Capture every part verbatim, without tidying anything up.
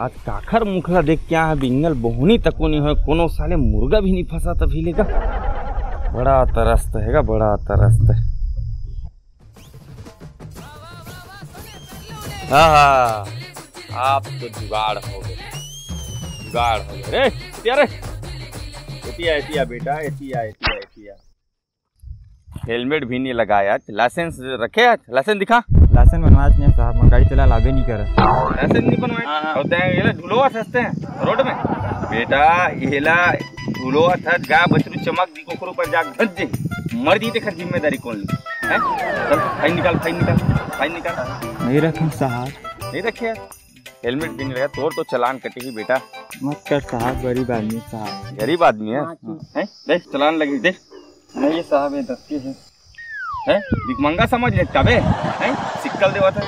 आज काखर मुखला देख के आए हे, बिंगल बोहनी तको नहीं होय, कोनो साले मुर्गा भी नहीं फंसा तभी लेगा। बड़ा तरस्त हेगा, बड़ा तरस्त। हाँ, हाँ, आप तो जुगाड़ हो गए, जुगाड़ हो गए रे। एतिया रे, एतिया, एतिया बेटा, एतिया, एतिया, एतिया। हेलमेट भी नहीं लगाया, लाइसेंस रखे है? लाइसेंस दिखा। लाइसेंस बनवाया नहीं साहब, मैं गाड़ी चला लावे नहीं करे। लाइसेंस नहीं बनवाया? हाँ, हाँ। और तैं ये ला ढुलवा सस्ते हैं रोड में। बेटा, ये ला ढुलवा था, गा बछरू चमक दी, कोखरो पर जा घस जे, मर जी, तेखर जिम्मेदारी कौन ले? हैं? चल, फाइन निकाल, फाइन निकाल, फाइन निकाल। नहीं रखे साहब। नहीं रखे यार, हेलमेट भी नहीं लगा, तोर तो चालान कटेगी बेटा। मत कर साहब, गरीब आदमी साहब। गरीब आदमी है? हाँ, तू। हैं? देख, चालान लगी, देख। नहीं, ये साहब, ये दस के है। हैं? भिखमंगा समझ ले तबे? हैं? सिक्कल देवा था।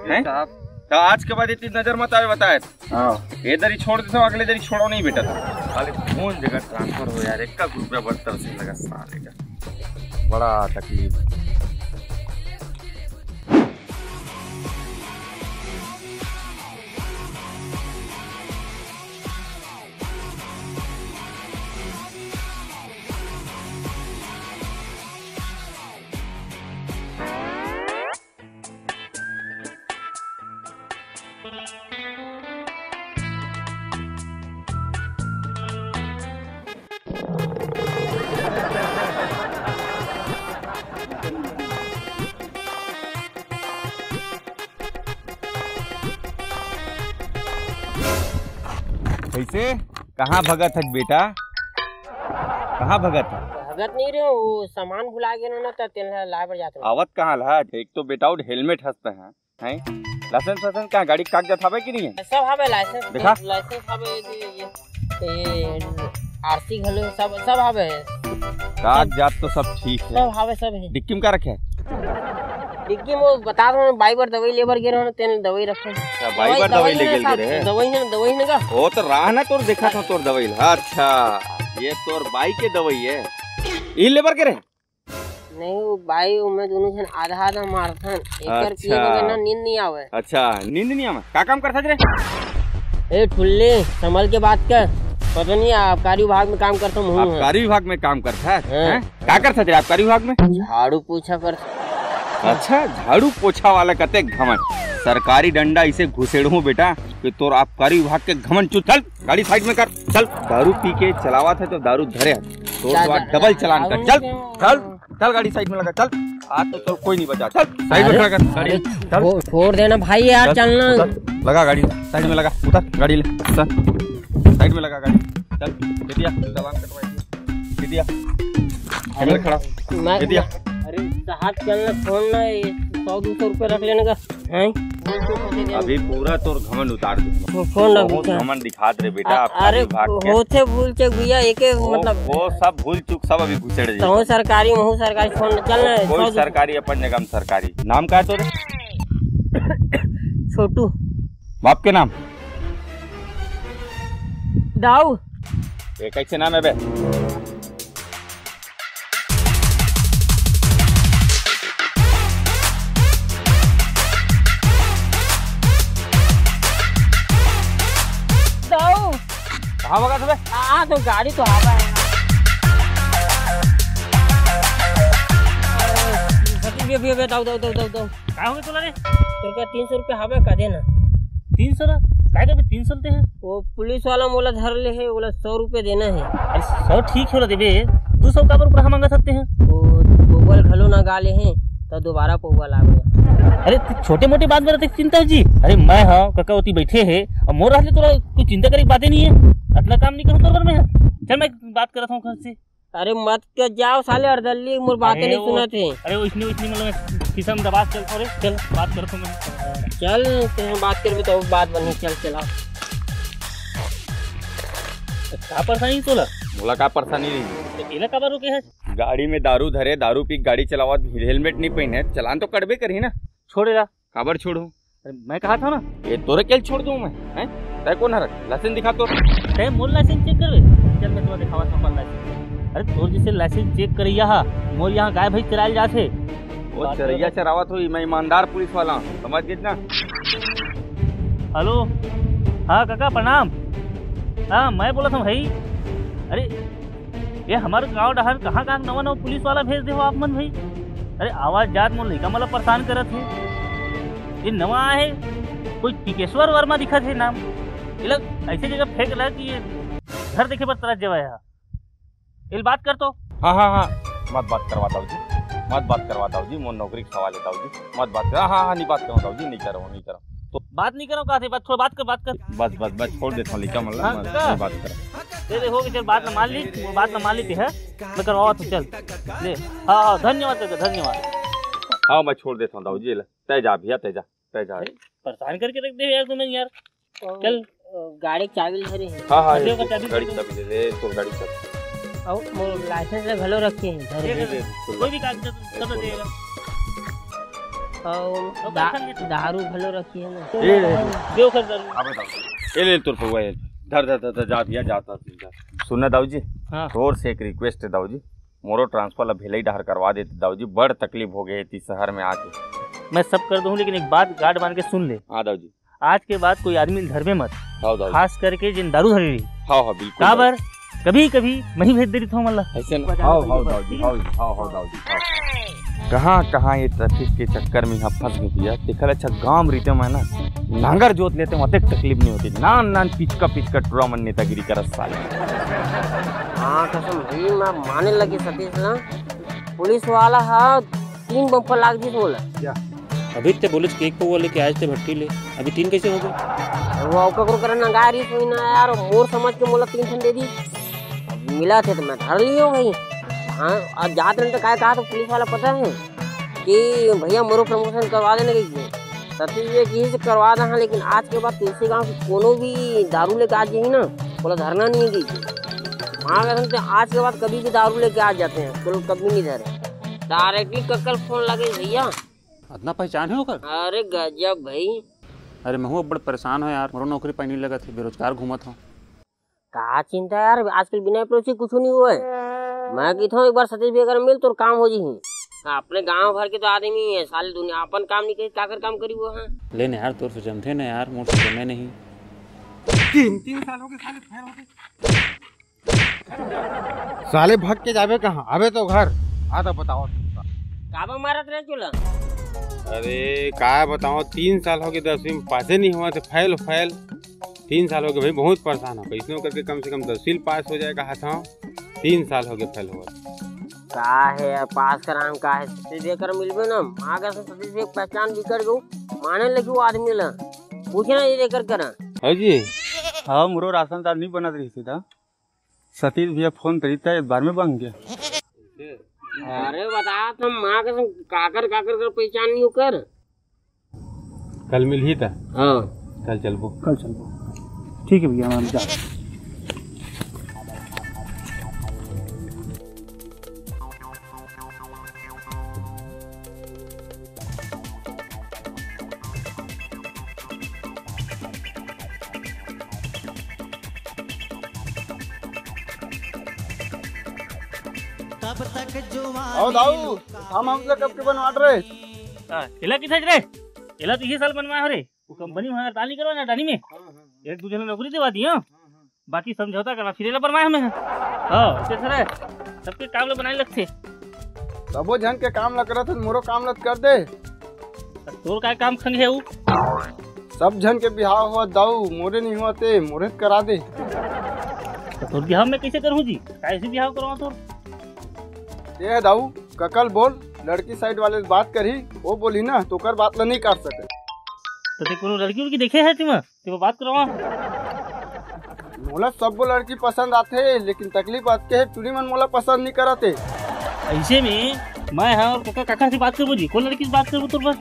हैं? साहब। तो आज के बाद इतनी नजर मत आवे, बताए। हाँ। ये दरी छोड़ देता हूँ, अगले दरी छोड़ो नहीं बेटा। साले कौन जगह ट्रांसफर हो यार, एक का रुपया बढ़ता उसे लगा साले का। बड़ा तकलीफ। कैसे? कहाँ भगत है बेटा? कहाँ भगत है? भगत नहीं रहे, वो सामान भुला गया ना, तो तेल लाए बर जाते हैं। आवत कहाँ ला? एक तो बेटा, वो हेलमेट हंसते हैं, हैं? लाइसेंस वाइसेंस कहाँ? गाड़ी के कागजात हवे कि नहीं है? सब हवे, लाइसेंस, दिखा। लाइसेंस हवे, ये, ये, ये आरसी घलो सब, सब हवे। कागजात तो सब ठीक है। सब हवे, सब है। डिक्की में का रखे है? डिक्की में वो बता दो, बाई बर दवाई लेबर गे रहो, तेने दवाई रखे। अच्छा, बाई बर दवाई लेके गे रहे? दवाई है, दवाई है का? वो तो राह ना तोर देखा था तोर दवाई ला। अच्छा, ये तोर बाई के दवाई है। ई लेबर के रहे? नहीं, वो बाई, वो मैं दोनों जन आधा आधा मारथन। एकर पिए अच्छा। बगैर ना नींद नहीं आवे। अच्छा, नींद नहीं आवे। का काम करथस रे? ए ठुल्ली, संभल के बात कर। पता नहीं, आबकारी विभाग में काम करता हूँ। आबकारी विभाग में काम करथस? हाँ। हैं? का करथस रे आबकारी विभाग में? झाड़ू पोछा कर। अच्छा, झाड़ू पोछा वाला कते घमंड। सरकारी डंडा इसे घुसेड़हूँ बेटा, कि तोर आबकारी विभाग के घमंड। चुप, चल, गाड़ी साइड में कर, चल। दारू पी के चलावत है तो दारू धरे है। तो, तो आज डबल चालान कर। चल, चल, चल, गाड़ी साइड में लगा, चल। आज तो चल, कोई नहीं बचा, चल। साइड में अरे, खड़ा कर गाड़ी। अरे, चल। छो-, छोड़ देना भाई यार, चल, चलना। उतर, लगा गाड़ी साइड में लगा, उतर गाड़ी ले, उतर। साइड में लगा गाड़ी, चल। दे दिया चालान, कटवाई दिया, दे दिया। अरे, इधर खड़ा, मैं, दे दिया। अरे साहब, चलना, छोड़ना, ये सौ दो सौ रुपये रख लेने का। हैं? अभी पूरा तोर घमंड उतार दूंगा। वो फोन ना बहुत उठा। घमंड दिखात रे बेटा, अ-, आबकारी अरे, विभाग के। होथे भूल चूक भैया, एक, एक वो, मतलब वो सब भूल चूक सब अभी घुसेड़ जाई। तहूँ सरकारी, महूँ सरकारी, फोन चल ना, कोई सौ दो सौ। सरकारी, अपन जगह में सरकारी। नाम का है तोरे? छोटू। बाप के नाम? दाऊ। ये कैसे नाम है बे? दाऊ। कहाँ भगा था बे? हाँ, तो गाड़ी तो आवा है। अभी, अभी, अभी, दाऊ, दाऊ, दाऊ, दाऊ, दाऊ। का होगे तोला रे? तोर का तीन सौ रुपया हवे का, दे ना। तीन सौ ला? काय देबे तीन सौ लेते हैं? वो पुलिस वाला मोला धर ले हे, ओला सौ रुपया देना है। अरे सौ ठीक हे, ओला देबे, दो सौ काबर ऊपर हम मांगा सकते हैं? वो पौवा घलो ना गा ले हे, तो दोबारा पौवा लावे। अरे तू छोटे मोटे बात में रहते चिंता जी। अरे मैं हाँ कका ओती बैठे हे, और मोर रहते तोला कोई चिंता करे की बातें नहीं है। अतना काम नहीं करूँ तोर बर मैं। चल मैं बात करत हूँ घर से। अरे मत के जाओ साले अर्दल्ली, मोर बातें अरे नहीं वो, सुनत हे। अरे वो इसने, इसने मतलब खिसा में दबा के चल, अरे चल बात करत हूँ मैं। चल, तेरे बात करबे तो बात बनी, चल चला। का परेशानी तोला? मोला का परेशानी नहीं। तो एला काबर रोके है? गाड़ी में दारू धरे, दारू पी के गाड़ी चलावत, हेलमेट नहीं पहने, चालान तो कटबे करही ना। छोड़े ला। काबर छोड़हूँ? अरे, मैं कहा था ना। ये तोरे के छोड़ दूँ मैं, हैं? तय कौन हरक? लाइसेंस दिखा तो। तय मोर लाइसेंस चेक करबे? चल, मैं तोला दिखावत हूँ अपन लाइसेंस। अरे, तोर जैसे लाइसेंस चेक करैया हा, मोर यहाँ गाय भैंस चरायल जात हे। वो चरैया चरावत होही, मैं ईमानदार पुलिस वाला हूँ, समझ गए ना? हेलो, हाँ कका, प्रणाम। हाँ, मैं बोलत हूँ भाई। अरे, ये हमर गांव डहर कहाँ कहाँ नवा नवा पुलिस वाला भेज दे हो आप मन भाई? अरे, आवाज जात मोर लइका मन ला परेशान करत हे। ये नवा आए हे, कोई टिकेश्वर वर्मा दिखत हे नाम। ये लोग ऐसे जगह फेंक ला कि ये घर देखे बर तरस जवाय हा। ये बात कर तो। हाँ हाँ हाँ, मत बात करवा दाऊ जी, मत बात करवा दाऊ जी, मोर नौकरी के सवाल हे दाऊ जी, मत बात कर। हाँ हाँ हाँ, नहीं बात करो दाऊ जी, नहीं करो, नहीं करो। तो बात नहीं करो, कहा थे बात, थोड़ा बात कर, बात कर। बस बस बस, छोड़ देता हूँ लइका मन ला, हाँ, मत, का? मत बात कर। दे दे, हो गई, चल, बात ना मान ली, वो बात ना मान ली थी, है? मैं करवावा तो चल। ले, हाँ हाँ, धन्यवाद कका, धन्यवाद। हाँ, मैं छोड़ देता हूँ दाऊ जी, ले, तय जा भैया, तय जा, तय जा। अरे, परेशान करके रख दे यार तुमने यार। चल। गाड़ी के चाबी धरे हे। हाँ हाँ, अरे, ये ओकर चाबी गाड़ी दे। चाबी दे दे, तो गाड़ी चाबी। अउ मोर लाइसेंस ला घलो रखे हे धरे। दे दे, दे दे। कोई भी कागज सब दे देगा। अउ अब दा-, कैसन के तू? दारू घलो रखे हे ना। ए, ए, ए। दे ओकर दारू। अबे दाऊ। ए ले तोर पौवा, ए। धर, धर, धर, धर, जा भैया, जा, जा, जा। सुन ना दाऊ जी, हाँ। तोर से एक रिक्वेस्ट हे दाऊ जी, मोरो ट्रांसफर ला भेलई डहर करवा देते दाऊ जी, बड़ तकलीफ हो गए थी शहर में आके। मैं सब कर दूँ, लेकिन एक बात गांठ बांध के सुन ले। हाँ दाऊ जी। आज के बाद कोई आदमी धरबे मत, हाँ दाऊ जी। खास करके जिन दारू धरे रही। हाँ हाँ, बिल्कुल दाऊ जी। काबर कभी कभी मैं ही भेज दे रही थों मन ला। ऐसे ना। हाव, हाव, दाऊ जी, हाव, हाव, हाव, दाऊ जी, हाव। कहाँ, कहाँ ये ट्रैफिक के चक्कर में यहाँ फंस गए भैया। देखल अच्छा, गांव में रहिते मैं ना, नांगर जोत लेते, वहाँ तक तकलीफ नहीं होती। नान, नान, पिचका, पिचका टुरा मन नेतागिरी करत साले। हाँ, कसम भाई, मैं माने लगे सतीश ना, पुलिस वाला हा, तीन बम्पर लाग दिस मोला। अभी ते बोलिस के एक पौवा लेके आज ते भट्टी ले, अभी तीन कैसे हो गए? वो ककरो करा नंगा रही सोई ना यार, मोर समझ के मोला तीन ठन दे दी। अब मिला थे तो मैं धर लियो भाई। हाँ, आज जात रहे तो काय कहा तो पुलिस वाला पता है कि भैया मोरो प्रमोशन करवा देना कहिके। सतीश जी की से करवा दे हाँ, लेकिन आज के बाद तुलसी गांव के कोनो भी दारू लेके आ जाही ना, बोला धरना नहीं है कहिके। हाँ, कसम से आज के बाद कभी भी दारू लेके आ जाते हैं, चलो कभी नहीं धरे। डायरेक्टली कक्कर फोन लगे भैया। अतना पहचान है ओकर? अरे गजब भाई। अरे महू अब बड़ परेशान हो यार, मोरो नौकरी पानी लगत है, बेरोजगार घूमत हो। का चिंता यार, आजकल बिना पेरोल से कुछ नहीं हुआ है। मैं कहता हूँ एक बार सतीश भैया कर मिल, तोर काम हो जी। अपने गांव भर के तो आदमी है साले, दुनिया अपन काम नहीं करी, काकर काम करी वो है। ले ना यार, तोर से जमथे ना यार, मोर से जमे नहीं। तीन तीन साल हो गए साले फैल होते। साले भग के जाबे कहाँ? अबे तो घर आ तो बताओ। काबर मारत रहे चूल्हा? अरे का बताओ, तीन साल हो गए दसवीं में पासे नहीं हुआ तो फैल फैल। तीन साल हो गए भाई, बहुत परेशान हो। कैसनो करके कम से कम दसवीं पास हो जाए कहा था। तीन साल हो गए फैल हुआ। का है यार, पास कराम का है, सतीश भैया कर मिलबे ना, माँ का सतीश भैया पहचान बिगड़ गो, माने लगी वो आदमी ला। पूछना ये कर करा। है जी। हाँ, मुरो राशन कार्ड नहीं बनत रही सीधा। सतीश भैया फोन करी था, एक बार में बन गया। अरे बता, तुम माँ के तुम काकर काकर कर पहचान नहीं कर। कल मिल ही था। हाँ। कल चलबो। कल चलबो। ठीक है भैया, हम जा। तब तक जो आओ दाऊ, हम हम से कब के बनवाट रहे। हाँ, एला किथे रे? एला तो ये साल बनवाए हो रे। वो कंपनी में हमारे ताली करवा ना, डानी में। एक दूसरे ने नौकरी दिवा दी, हाँ। बाकी समझौता करवा, फिर एला बनवाए हमें। हाँ, ऐसे थोड़ा सबके काम ला बनाए लगथे। सबो झन के काम ला करत हन, मोरो काम ला कर दे। तोर काय काम खंग है ऊ? सब झन के बिहाव हो दाऊ, मोरे नहीं हुआ ते, मोरे त करा दे। तो तोर बिहाव में कैसे करूँ जी? कैसे बिहाव करवा तोर? ये है दाऊ, ककल बोल, लड़की साइड वाले से बात करी, वो बोली ना, तो कर बात ला नहीं कर सके। तो ते कोनो लड़की उड़की देखे है तिमा? तेरे बात करवा। मोला सब्बो लड़की पसंद आथे, लेकिन तकलीफ अतके हे, टुरी मन मोला पसंद नहीं करत हे। ऐसे में मैं हाँ और काका, काका से बात करबो जी, कौन लड़की से बात करबो तोर बर?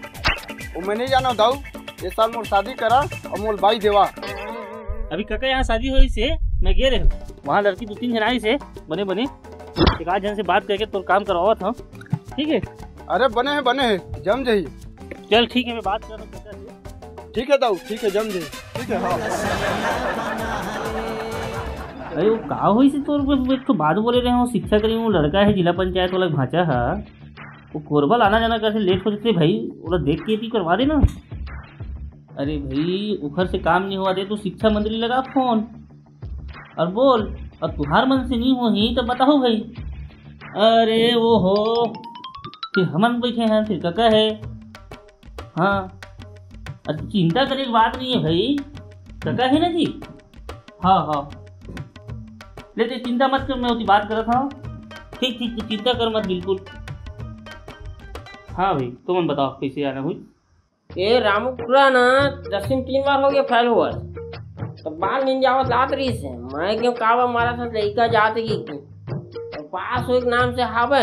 वो मैं नहीं जाना दाऊ, ये साल मोर शादी करा और मोल बाई देवा। अभी काका यहाँ शादी होइस हे, मैं गे रहे हूँ, वहाँ लड़की दो तीन झन आइस हे, बने बने, एक आध झन से बात करके तोर काम करवावत हूँ, ठीक है? अरे बने है, बने है, जम जही। चल ठीक है, मैं बात कर रहा हूँ काका से। ठीक है दाऊ, ठीक है, जम जही। ठीक है, हाँ। अरे वो का होइस हे तोर, एक तो बात बोले रहे हो, शिक्षा करी, वो लड़का है जिला पंचायत वाला भांचा है, वो कोरबा लाना जाना कैसे लेट हो जाते भाई, वो देख के भी करवा देना। अरे भाई, उखर से काम नहीं होवत हे, तू शिक्षा मंत्री लगा फोन और बोल, और तुहार मन से नहीं होही तो बताओ भाई। अरे वो हो, फिर हमन बैठे हैं, फिर कका है। हाँ, अरे चिंता करे के बात नहीं है भाई, कका है ना जी। हाँ, हाँ, ले ते चिंता मत कर, मैं ओती बात करत हूँ। ठीक, ठीक, तू चिंता कर मत बिल्कुल। हाँ भाई, तुमन बताओ कैसे आना हुई? ए रामू, पूरा ना दसवीं तीन बार हो गया फेल हुआ। तो बाल निंजावत लात रही से, मैं क्यों काबा मारा था लइका जात की, तो पास हो एक नाम से हावे,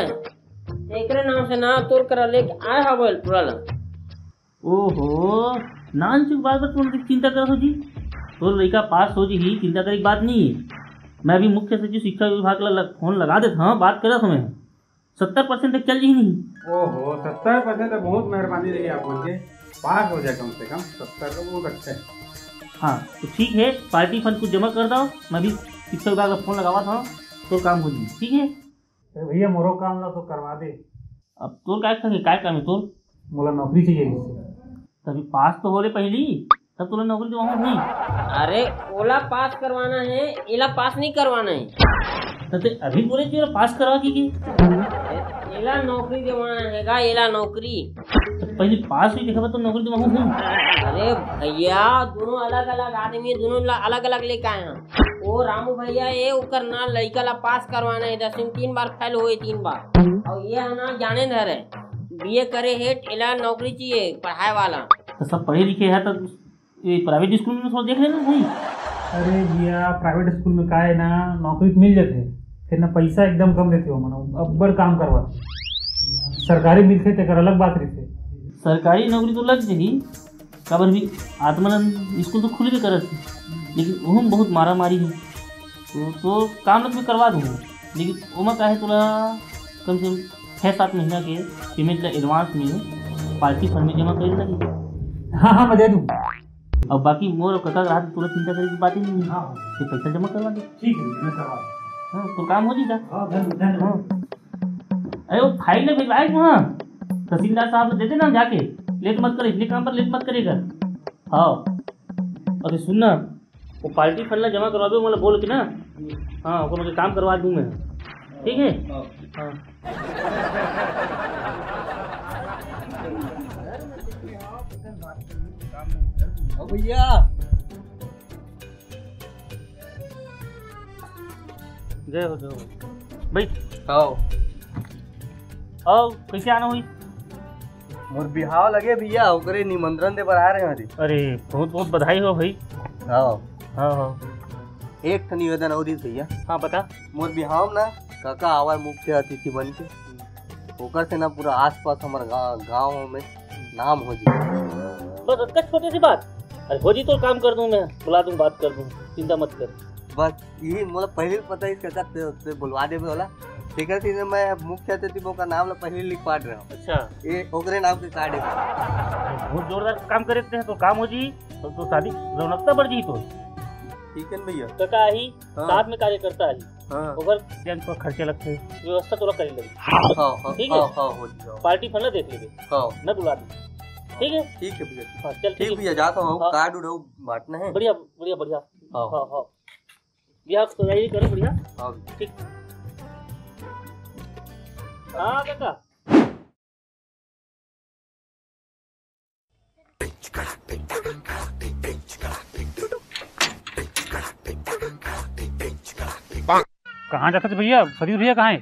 एकरे नाम से ना तोर करा लेके आए हावे पूरा ला। ओहो, नान चुक बात पर तुम चिंता करत हो जी। तोर लइका पास हो जी ही, चिंता करे की बात नहीं है। मैं अभी मुख्य सचिव शिक्षा विभाग ला लग, फोन लगा देता हूँ, बात करत हूँ मैं। सत्तर परसेंट तक चल जी नहीं। ओहो, सत्तर परसेंट तो बहुत मेहरबानी रही आप मन के। पास हो जाए कम से कम, सत्तर तो बहुत अच्छा है। हाँ, तो ठीक है, पार्टी फंड कुछ जमा कर दो, मैं भी शिक्षा विभाग ला फोन लगावा था, तो काम हो जी, ठीक है? अरे भैया, मोरो काम ला तो करवा दे। अब तोर काय काम है, काय काम है तोर? मोला नौकरी चाहिए। तभी पास तो हो ले पहली, तब तोला नौकरी दिवाहूँ नहीं। अरे, ओला पास करवाना है, एला पास नहीं करवाना है। तो ते अभी बोले कि एला पास करवा की, की? ए-, एला नौकरी दिवाना है गा, एला नौकरी। तो पहली पास हुई, देखा तो नौकरी दिवाहूँ नहीं। अरे भैया, दोनों अलग-अलग आदमी, दोनों ला अलग-अलग लेके आए हैं। वो रामू भैया, ये ओकर ना लइका ला पास करवाना है, दसवीं तीन बार फेल हुए, तीन बार। और ये है ना ज्ञानेंद्र है, बीए करे है, एला नौकरी चाहिए पढ़ाए वाला। तो सब पढ़े लिखे है तो ये प्राइवेट स्कूल में थोड़ा देख लेना भाई। अरे भैया, प्राइवेट स्कूल में का है ना, नौकरी तो मिल जाते, फिर ना पैसा एकदम कम देते हो, मनो अब्बड़ काम करवा। सरकारी मिलते तेकर अलग बात रहते। सरकारी नौकरी तो लग जाही, काबर भी आत्मानंद स्कूल तो खुलबे करत हे, लेकिन ओहू में बहुत मारा मारी है। तो, तो काम ल तो मैं करवा दूंगा, लेकिन ओमा का है, तोला कम से कम छः सात महीना के पेमेंट ला एडवांस में पार्टी फंड में जमा करे लगी। हाँ, हाँ, मैं दे दूँ। अब बाकी मोर और कका के रहा, तो तोला चिंता करे की बात ही नहीं है। हाँ, हाँ। ये पैसा जमा करवा दे। ठीक है, मैं करवा दूँ। हाँ, तो काम हो जी का। हाँ, धन्य-, धन्यवाद। हाँ। अरे, वो फाइल ले भिजवाए वहाँ, तहसीलदार साहब दे देना जाके। लेट मत कर, इतने काम पर लेट मत करेगा। हाँ। अरे सुन ना, वो पार्टी फंड ला जमा करवाबे, मोला बोल के ना। हाँ, ओकर में काम करवा दूँ मैं। ठीक है? हाँ। हाँ। ओ भैया। जय हो, जय हो। बैठ। आओ। आओ, कैसे आना हुई? मोर बिहाव लगे भैया, ओकरे निमंत्रण दे बर आ रहे हैं जी। अरे, बहुत बहुत बधाई हो भाई। हाँ। हाँ, हाँ। एक ठन निवेदन और रहिस भैया। हाँ, बता। मोर बिहाव में ना काका आवा मुख्य अतिथि बन के, ओकर से ना पूरा आसपास हमर गा-, गाँव में नाम हो जी। बस अतका छोटे सी बात। अरे हो जी, तो काम कर दूँ मैं, बुला दूँ, बात कर दूँ, चिंता मत कर। बस यही मोला पहले पता, इस काका ते, ते बुलवा देबे वाला। तेकर से मैं मुख्य अतिथि ओकर नाम ला पहले लिखवा रहे हूँ। अच्छा। ये ओकरे नाम के कार्ड है। बहुत जोरदार काम करे हैं, तो काम हो जी, तो, तो शादी रौनकता बढ़ जी तो। ठीक है न भैया। काका आही, हाँ। साथ में कार्यकर्ता आही। हाँ। ओकर जन तो खर्चे लगते, व्यवस्था तोला करे लगी। हाँ, हाँ, ठीक है? हाँ, हाँ, हो जी, हाँ। पार्टी फंड ला देख लेबे। हाँ। मैं बुला दूँ। ठीक है? ठीक है भैया। हाँ, चल, ठीक ठीक है। भैया, जाता हूँ, हाँ। कार्ड उड़ाऊ बांटना है। बढ़िया, बढ़िया, बढ़िया। हाँ। हाँ, हाँ। बिहाव तैयारी करो बढ़िया। हाँ। ठीक। हाँ, काका। कहाँ जाथस भैया? सतीश भैया कहाँ है?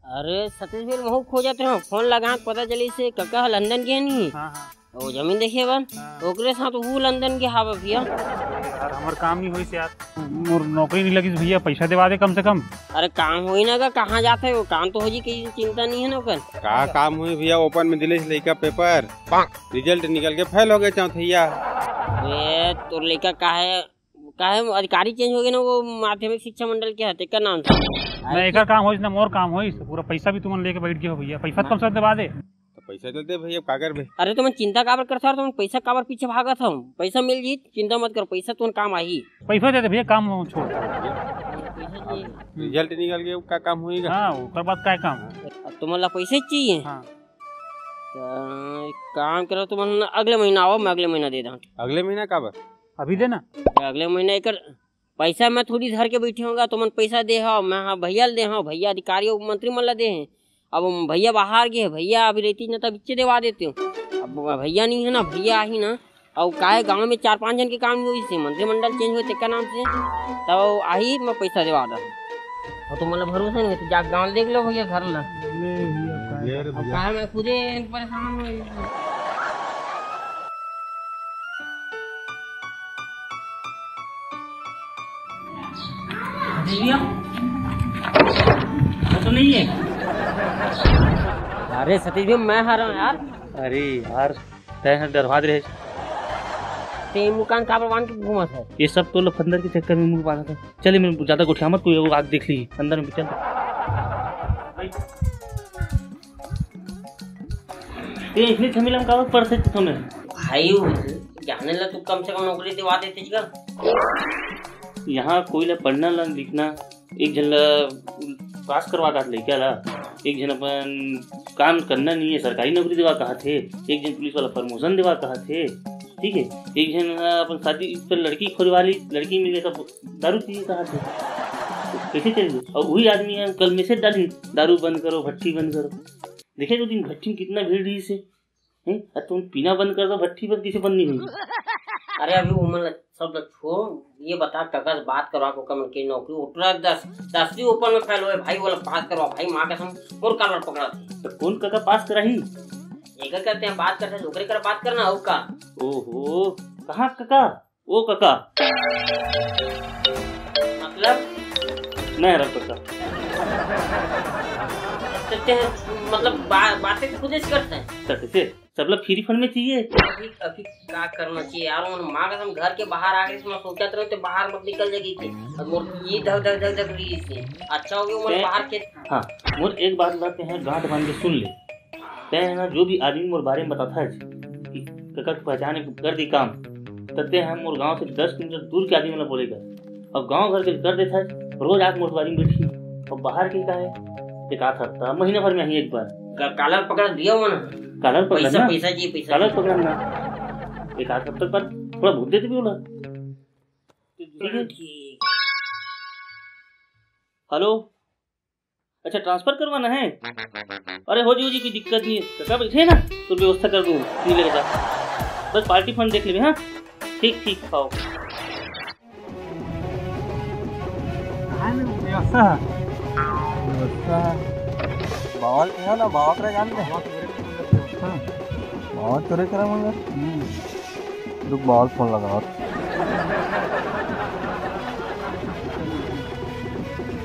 अरे सतीश भैया, महूँ खोजत हँव, फोन लगा के पता चलिस हे कका ह लंदन गे नहीं। हाँ, हाँ। वो जमीन देखे बर, हाँ। ओकरे साथ वो लंदन गे हावे भैया। यार, हमर काम नहीं होइस यार, मोर नौकरी नहीं लगिस भैया, पैसा देवा दे कम से कम। अरे काम होही ना गा, कहाँ जात हे वो, काम तो हो जी, कहीं चिंता नहीं है ना ओकर। का काम होही भैया, ओपन में दिले लइका पेपर, रिजल्ट निकल के फेल हो गए चौथैया। ए, तोर लइका काहे, काहे अधिकारी चेंज हो गए ना, वो माध्यमिक शिक्षा मंडल के हते, का नाम था? मैं एकर काम होइस ना, मोर काम होइस, पूरा पैसा भी तुमन लेके बैठ गए हो भैया, पैसा तो कम से कम देवा दे। तो पैसा तो दे भैया, का करबे? अरे तुमन चिंता काबर करत हव? तुमन पैसा काबर पीछे भागत हव? पैसा मिल जी, चिंता मत कर, पैसा तुमन काम आही। पैसा दे दे भैया, काम छोड़। पैसा जी। रिजल्ट निकल गया, का काम होएगा? हाँ, ओकर बाद का काम? अब तुमन ला पैसे चाहिए? हाँ। अ, एक काम करो, तुमन अगले महीना आओ, मैं अगले महीना दे दूँ। अगले महीना काबर? अभी देना। अगले महीना एकर पैसा मैं थोड़ी धर के बैठे होंगे, तुमन पैसा दे हो, मैं हाँ भैया ल दे हो, भैया अधिकारी अउ मंत्री मन ला दे हैं। अब हम भैया बाहर गए, भैया अभी रहती ना तब इच्चे देवा देते हो। अब भैया नहीं है ना, भैया आही ना, अउ काहे गांव में चार पांच जन के काम नहीं होइस हे, मंत्रिमंडल चेंज होए तेकर नाम से, तब आही मैं पैसा देवा दा। अउ तुमन ला भरोसा नहीं हे तो जा गांव देख लो भैया घर ला। ले भैया, अब काहे मैं खुदे परेशान हूँ। भैया, वो तो नहीं है। अरे सतीश भैया, मैं हारा हूँ यार। अरे यार, तैं ह डरवात रहे। ते मुँह कान काबर बांध के घूमत है? ये सब तो लफंदर के चक्कर में मुँह बांधा था। चल, मैं ज्यादा गोठिया मत, कोई वो आग देख ली अंदर में, चल। ते इतनी झमेला में काबर पड़थे तुम्हें? भाई, वो जाने ला तू कम से कम नौकरी दिवा देते जी का? यहाँ कोई ला पढ़ना ला लिखना, एक झन ला पास करवा कहात लइका ला, एक झन अपन काम करना नहीं है, सरकारी नौकरी देवा कहात हे, एक झन पुलिस वाला प्रमोशन देवा कहात हे, ठीक है, एक झन ला अपन शादी पर लड़की खोजवा ली, लड़की मिले तब दारू पिए कहात हे, कैसे चल? और वही आदमी है कल मैसेज डाली, दारू बंद करो, भट्टी बंद करो। देखे तो दिन भट्टी में कितना भीड़ रही से, हैं? अब तुम पीना बंद कर दो, भट्टी बंद कैसे बंद नहीं होगी? अरे अभी वो मन सब लोग छोड़, ये बता कका से बात करवा को कमन के नौकरी उतरा दस, दसवीं ऊपर में फेल हुए भाई, बोला पास करवा भाई, माँ कसम और कॉलर पकड़ा थे। तो कौन कका पास कराही? एक कहते हैं बात करते हैं, ओकरे कर बात करना हो का? ओहो, कहाँ कका? ओ कका। मतलब? नहीं हरा कका। तो ते, मतलब बा-, बातें खुदे से करते हैं। सट से, सब लोग फ्री फंड में चाहिए। अभी, अभी का करना चाहिए यार, उन माँ कसम घर के बाहर आ गए, इसमें सोचा तो बाहर मत निकल जाएगी कि अब मोर ये धक धक धक धक रही थी। अच्छा हो गया, उमन ते-, बाहर के हाँ, मोर एक बात ला ते हैं, गांठ बांध के सुन ले। तैं है ना, जो भी आदमी मोर बारे में बताता है कि कका के पहचान कर दी काम, तब ते हम मोर गांव से दस किलोमीटर दूर के आदमी वाला बोलेगा। अब गांव घर के कर देता है, रोज आके मोर बारे में बैठी। अब बाहर के का है, एक आध हफ्ता, महीना भर में ही एक बार। का-, कालर पकड़ दिया वो ना। कालर पकड़ पैसा, ना। पैसा जी, पैसा कालर जी। पकड़ ना। एक आध हफ्ता बाद थोड़ा भूत देते भी बोला। ठीक है। ठीक। हेलो। अच्छा, ट्रांसफर करवाना है? अरे, हो जी, हो जी, कोई दिक्कत नहीं है। कका बैठे हैं ना, तो व्यवस्था कर दूँ, नहीं लगता। बस पार्टी फंड देख लेबे, हाँ? ठीक, ठीक, खाओ। कहाँ है व्यवस्था? व्यवस्था। बावल के है ना, बावल के जान दे। व्यवस्था। बावल तोरे करा मंगा? हम्म। रुक, बावल फोन लगावत।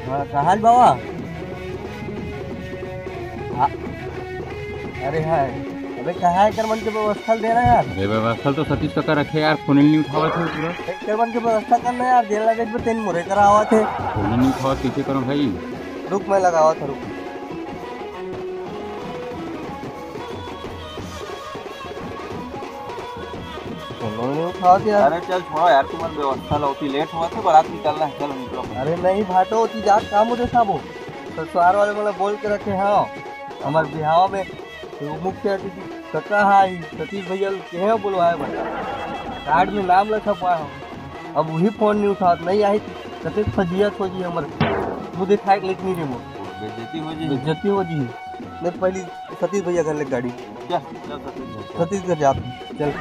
हाँ, कहाँ है बाबा? हाँ। अरे हाँ, अबे कहाँ है कर मन के व्यवस्था दे रहा है यार? अरे व्यवस्था तो सतीश कका रखे यार, फोन ही नहीं उठावत है पूरा। एक कर मन के व्यवस्था करना यार, जेल लगे पे तेन मुरे करावत है। फोन ही नहीं उठावत, कैसे करूँ भाई? रुक, मैं लगावत हूँ, रुक। फोन नहीं उठावत यार। अरे चल छोड़ो यार, तुम्हारी व्यवस्था ला होती, लेट हुआ था, बारात निकलना है, चलो निकलो। अरे नहीं भाटो, होती जात काम होते साबो। ससुराल वाले मतलब बोल के रखे, हाँ, हमारे बिहाव में तो मुख्य अतिथि कका है, सतीश भैया के हैं बोलवाए बता। कार्ड में नाम ला छपवाए हो। अब वही फोन नहीं उठावत, नहीं आई, कते फजिया खोजी हमर मुँह दिखाए के लेकिन नहीं रे मोर। बेइज्जती हो जी। बेइज्जती हो जी। मैं पहली सतीश भैया घर ले गाड़ी। चल, चल सतीश घर। सतीश घर जात हूँ। चल।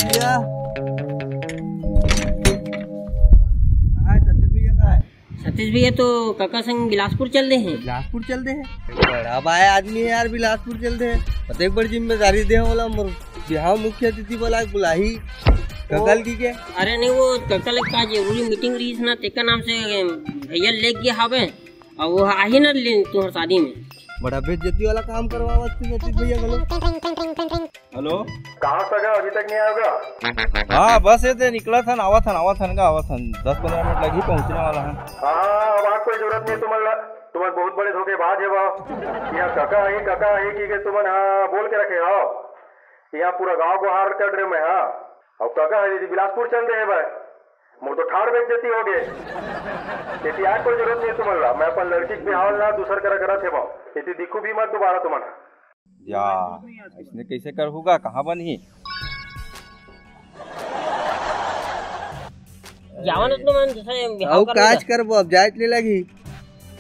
भैया। कहाँ है सतीश भैया, कहाँ है? सतीश भैया तो कका संग बिलासपुर चल दे हैं। बिलासपुर चल दे हैं? बड़ा बाया आदमी है यार, बिलासपुर चल दे हैं। तो एक बड़ जिम्मेदारी दे वाला मोर बिहाव मुख्य अतिथि वाला बुलाही। कका ल की के? अरे नहीं, वो कका ल का जरूरी मीटिंग रहीस ना, तेकर नाम से भैया ले गया हवे। अब वो आही ना ले तुहर शादी में। बड़ा बेइज्जती वाला काम करवावत तू सतीश भैया घलो। हेलो। कहाँ सगा, अभी तक नहीं आया होगा? हाँ, बस ये ते निकला था, आवा था, आवा था, आवा था, दस पंद्रह मिनट लगी पहुँचने वाला है। हाँ, अब आज कोई जरूरत नहीं तुम्हारा। तुमन बहुत बड़े धोखेबाज हे बा। यहाँ कका हे, कका हे कि के तुमन हा बोल के रखे हो। यहाँ पूरा गांव गोहार कर रहे मैं हा। और कका हे दीदी बिलासपुर चल रहे भाई। मोर तो ठाड़ बेइज्जती हो गए। एती आए कोई जरूरत नहीं तुमन ला। मैं अपन लड़की के बिहाव ला दूसर करा करत हे बा। एती दिखू भी मत दोबारा तुमन। या, इसने कैसे कर होगा, कहाँ बनही? जावन तो मन दूसरे बिहाव अउ कर काज लेगा। करबो, अब जाए ले लगी।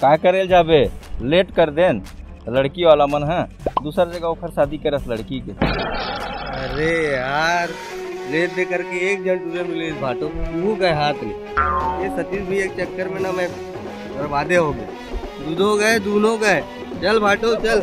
का करे जाबे, लेट कर देन। लड़की वाला मन है, दूसर जगह ओखर शादी करस लड़की के। अरे यार, लेट दे करके एक झन टूरे मिले भाटो, वो गए हाथ में। ये सतीश भैया के चक्कर में ना मैं बर्बादे हो गए। दूधो गए, दूनो गए। चल भाटो, चल।